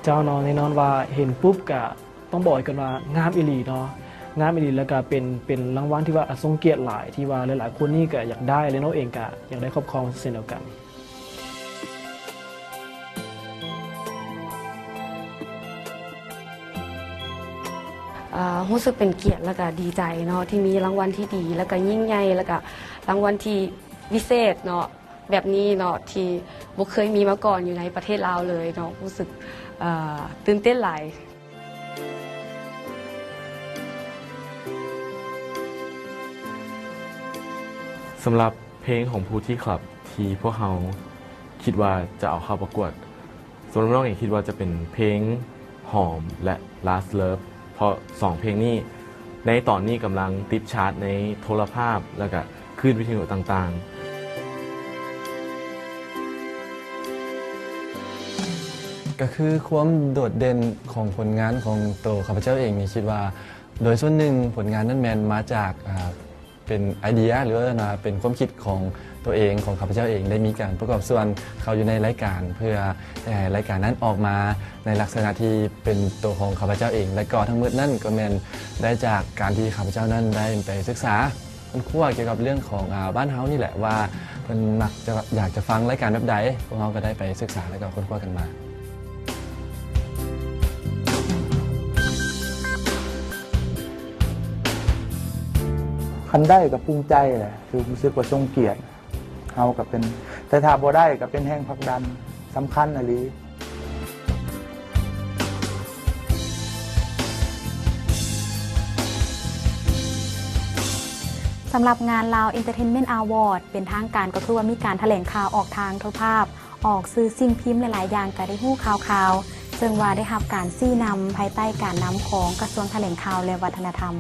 ເຈົ້າເນາະ ແນ່ນອນວ່າເຫັນປຸບກະຕ້ອງບອກໃຫ້ກັນວ່າງາມອີ່ຫຼີເນາະ ງາມອີ່ຫຼີ ແລ້ວກະເປັນ ເປັນລາງວັນທີ່ວ່າ ອາ ຊົງກຽດຫຼາຍ ທີ່ວ່າຫຼາຍໆຄົນນີ້ກະຢາກໄດ້ ແລະ ນ້ອງເອງກະຢາກໄດ້ຄອບຄອງເຊັ່ນດຽວກັນ. ອາ ຮູ້ສຶກເປັນກຽດ ແລ້ວກະດີໃຈເນາະ ທີ່ມີລາງວັນທີ່ດີ ແລ້ວກະຍິ່ງໃຫຍ່ ແລ້ວກະລາງວັນທີ່ວິເສດເນາະ ແບບນີ້ເນາະ ທີ່ບໍ່ເຄີຍມີມາກ່ອນຢູ່ໃນປະເທດລາວເລີຍເນາະ ຮູ້ສຶກ ເອີ ຕື່ນເຕັ້ນຫຼາຍ. ສຳລັບເພງຂອງ Pootie Club ທີ່ພວກເຮົາຄິດວ່າຈະເອົາເຂົ້າປະກວດ ສຳລັບນ້ອງເອງຄິດວ່າຈະເປັນເພງຫອມ ແລະ Last Love ເພາະສອງເພງນີ້ໃນຕອນນີ້ກຳລັງຕິດຊາດໃນໂທລະພາບ ແລ້ວກະຄື້ນວິທະຍຸຕ່າງໆ. ກະຄືຄວາມໂດດເດັ່ນຂອງຜົນງານຂອງໂຕຂ້າພະເຈົ້າເອງນີ້ ຄິດວ່າໂດຍສ່ວນໜຶ່ງຜົນງານນັ້ນແມ່ນມາຈາກ ເປັນໄອເດຍ ຫຼືວ່າເປັນຄວາມຄິດຂອງໂຕເອງ ຂອງຂ້າພະເຈົ້າເອງ ໄດ້ມີການປະກອບສ່ວນເຂົ້າຢູ່ໃນລາຍການ ເພື່ອໃຫ້ລາຍການນັ້ນອອກມາໃນລັກສະນະທີ່ເປັນໂຕຂອງຂ້າພະເຈົ້າເອງ ແລະກໍທັງໝົດນັ້ນກໍແມ່ນໄດ້ຈາກການທີ່ຂ້າພະເຈົ້ານັ້ນໄດ້ໄປສຶກສາຄົ້ນຄວ້າກ່ຽວກັບເລື່ອງຂອງ ອາ ບ້ານເຮົານີ້ແຫຼະວ່າເພິ່ນມັກຈະ ຢາກຈະຟັງລາຍການແບບໃດ ພວກເຮົາກໍໄດ້ໄປສຶກສາ ແລະກໍຄົ້ນຄວ້າກັນມາ. ຄັນໄດ້ກໍພູມໃຈແຫຼະ ຄືຮູ້ສຶກວ່າຊົງກຽດ ເຮົາກໍເປັນ ແຕ່ຖ້າບໍ່ໄດ້ກໍເປັນແຮງຜັກດັນສຳຄັນອີ່ຫຼີ. ສຳລັບງານ Lao Entertainment Award ເປັນທາງການກໍຄືວ່າມີການຖະແຫຼງຂ່າວອອກທາງໂທລະພາບ ອອກສື່ສິ່ງພິມຫຼາຍໆຢ່າງກະໄດ້ຮູ້ຂ່າວໆ ເຊິ່ງວ່າໄດ້ຮັບການຊີ້ນຳພາຍໃຕ້ການນຳຂອງກະຊວງຖະແຫຼງຂ່າວ ແລະ ວັດທະນະທຳ.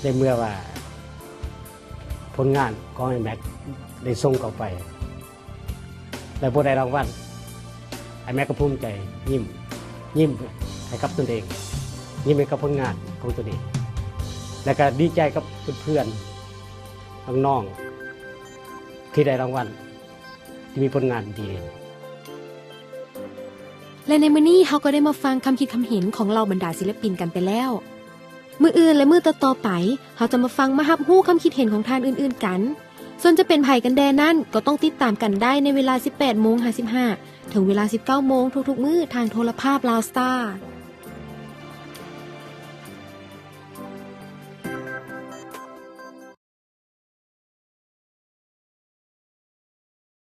ໃນເມື່ອວ່າຜົນງານຂອງອ້າຍແມັກໄດ້ສົ່ງເຂົ້າໄປ ແລະບໍ່ໄດ້ລາງວັນ ອ້າຍແມັກກໍພູມໃຈ ຍິ້ມ ຍິ້ມໃຫ້ກັບຕົນເອງ ຍິ້ມໃຫ້ກັບຜົນງານຂອງຕົນເອງ ແລະກໍດີໃຈກັບເພື່ອນໆ ນ້ອງໆ ທີ່ໄດ້ລາງວັນ ທີ່ມີຜົນງານດີ. ແລະໃນມື້ນີ້ເຮົາກໍໄດ້ມາຟັງຄຳຄິດຄຳເຫັນຂອງເຫຼົ່າບັນດາສິນລະປິນກັນໄປແລ້ວ. ມື້ອື່ນ ແລະ ມື້ຕໍ່ໆໄປ ເຮົາຈະມາຟັງມາຮັບຮູ້ຄຳຄິດເຫັນຂອງທ່ານອື່ນໆກັນ. ສ່ວນຈະເປັນໃຜກັນແດ່ນັ້ນ ກໍຕ້ອງຕິດຕາມກັນໄດ້ໃນເວລາສິບແປດໂມງຫ້າສິບຫ້າ ເຖິງເວລາສິບເກົ້າໂມງທຸກໆມື້ທາງໂທລະພາບ Lao Star.